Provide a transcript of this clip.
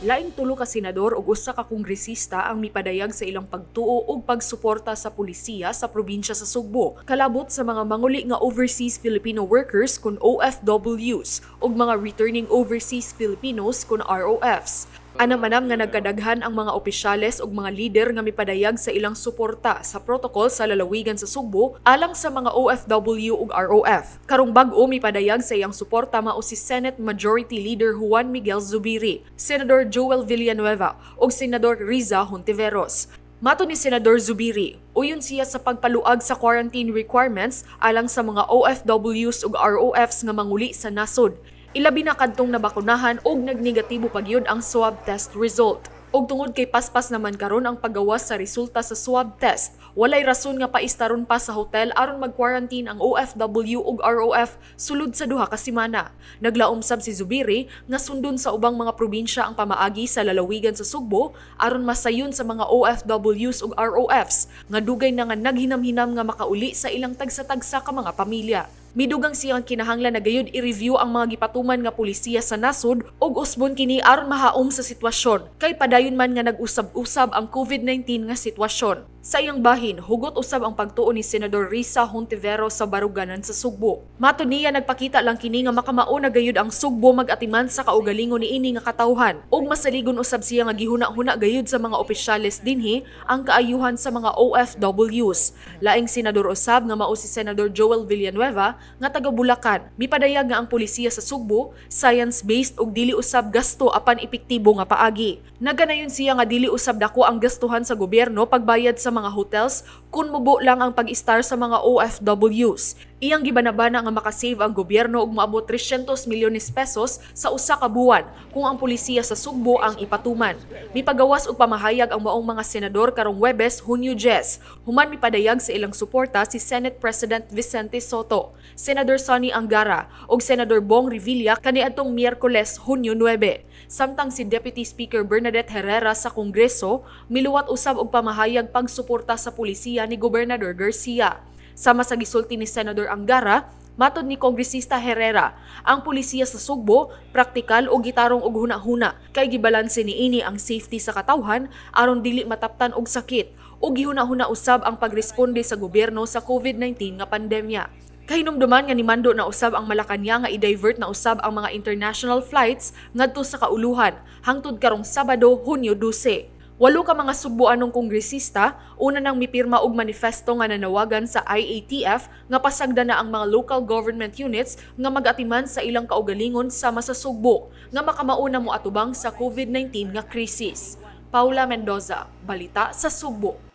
Laing tulo ka senador ug usa ka kongresista ang mipadayag sa ilang pagtuo ug pagsuporta sa pulisiya sa probinsya sa Sugbo kalabot sa mga manguli nga overseas Filipino workers kun OFWs ug mga returning overseas Filipinos kun ROFs. Anam-anam nga nagkadaghan ang mga opisyales ug mga lider nga mipadayag sa ilang suporta sa protocol sa lalawigan sa Sugbo alang sa mga OFW ug ROF. Karong bag-o, mipadayag sa iyang suporta mao si Senate Majority Leader Juan Miguel Zubiri, Senador Joel Villanueva ug Senador Risa Hontiveros. Matod ni Senador Zubiri, uyon siya sa pagpaluag sa quarantine requirements alang sa mga OFWs ug ROFs nga manguli sa nasod. Ilabi na kadtong nabakunahan og nagnegatibo pa gyud ang swab test result. Og tungod kay paspas naman karon ang paggawas sa resulta sa swab test, walay rason nga paistaron pa sa hotel aron mag-quarantine ang OFW ug ROF sulod sa 2 ka semana. Naglaom sab si Zubiri nga sundon sa ubang mga probinsya ang pamaagi sa lalawigan sa Sugbo aron masayon sa mga OFWs ug ROFs nga dugay na nga naghinamhinam nga makauli sa ilang tagsa-tagsa ka mga pamilya. Midugang siyang kinahanglan na gayud i-review ang mga gipatuman nga pulisiya sa nasod ug usbon kini aron mahaom sa sitwasyon kay padayon man nga nag-usab-usab ang COVID-19 nga sitwasyon. Sa iyang bahin, hugot usab ang pagtuo ni Senador Risa Hontiveros sa baruganan sa Sugbo. Matod niya, nagpakita lang kini nga makamao na gayud ang Sugbo mag-atiman sa kaugalingon niini nga katawhan, ug masaligon usab siya nga gihuna-huna gayud sa mga opisyales dinhi ang kaayuhan sa mga OFWs. Laing senador usab nga mao si Senador Joel Villanueva nga taga Bulacan, mipadayag nga ang pulisiya sa Sugbo science-based ug dili usab gasto apan epektibo nga paagi. Naganayon siya nga dili usab dako ang gastuhan sa gobyerno pagbayad sa mga hotels kung mubo lang ang pag-istar sa mga OFWs. Iyang gibanabana nga makasave ang gobyerno og moabot 300 milyones pesos sa usa ka buwan kung ang pulisiya sa Sugbo ang ipatuman. Mipagawas og pamahayag ang maong mga senador karong Huwebes, Hunyo 10, human mipadayag sa ilang suporta si Senate President Vicente Sotto, Senador Sonny Angara ug Senador Bong Revilla kaniadtong Miyerkules, Hunyo 9. Samtang si Deputy Speaker Bernadette Herrera sa Kongreso miluwat usab og pamahayag pagsuporta sa pulisiya ni Gobernador Garcia. Sama sa gisulti ni Senador Angara, matod ni Kongresista Herrera, ang pulisiya sa Sugbo praktikal o gitarong og huna-huna kay gibalanse niini ang safety sa katawhan aron dili mataptan og sakit ug gihuna-huna usab ang pagresponde sa gobyerno sa COVID-19 nga pandemya. Kahinumduman nga nimando na usab ang Malacañang nga i-divert na usab ang mga international flights ngadto sa kauluhan hangtod karong Sabado, Hunyo 12. Walo ka mga Sugboanong kongresista una nang mipirma og manifesto nga nanawagan sa IATF nga pasagda na ang mga local government units nga mag-atiman sa ilang kaugalingon sama sa Sugbo nga makamauna mo atubang sa COVID-19 nga krisis. Paula Mendoza, Balita sa Sugbo.